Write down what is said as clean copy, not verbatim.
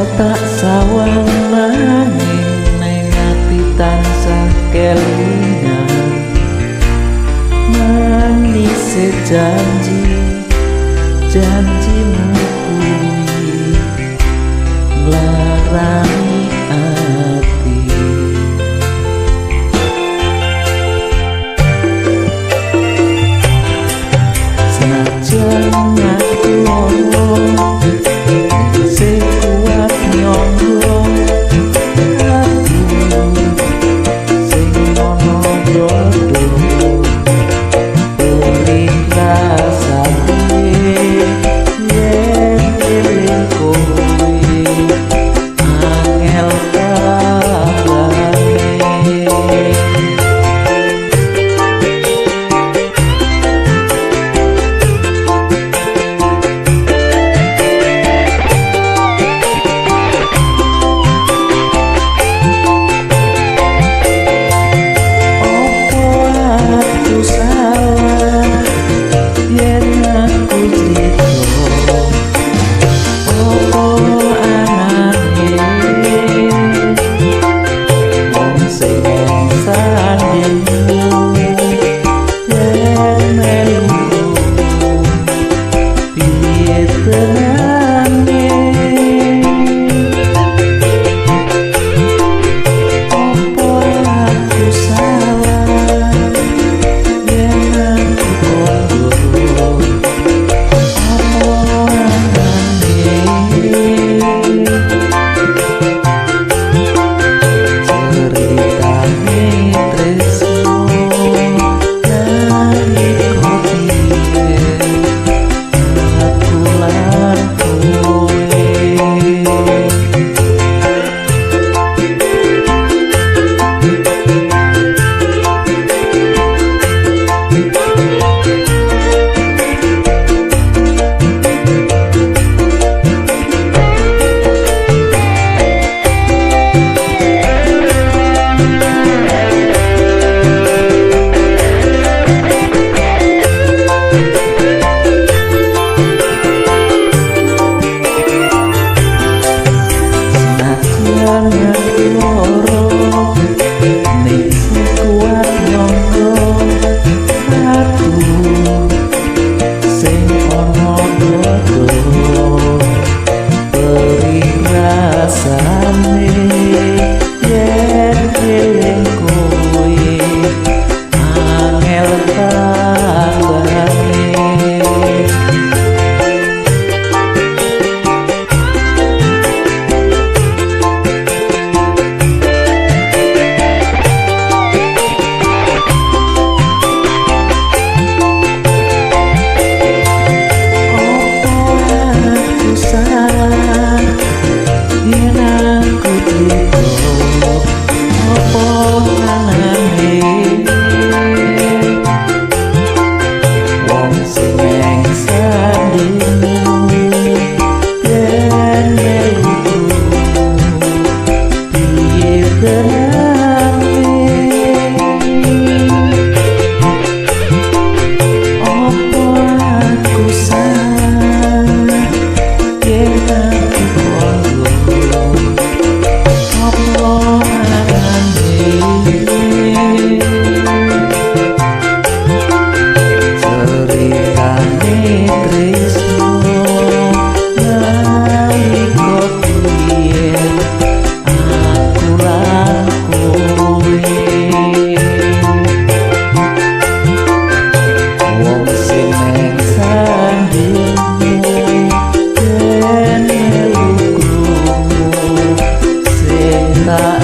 Tak sawang nanging ning ati tansah kelingan manise janji janjimu kuwi nglarani ati. Senajan aku loro sing kuat nyangga aku sing ana dodo perih rasane yen eling kowe angel kabare. Opo aku salah yen aku crita, opo anane wong sing sandingmu yen melu piye tenane. Opo aku salah yen aku kondo, opo anane ceritane tresno nalika biyen aku lan kowe. Senajan aku loro ning sing kuat nyangga aku sing ana dodo perih rasane yen eling kowe angel kabare. Opo aku salah yen aku crita, opo anane wong sing neng sandingmu yen melu krungu piye tenane. Opo aku salah yen aku kondo, opo anane ceritane tresno nalika biyen aku lan kowe. Wong sing neng sandingmu yen melu krungu sing tak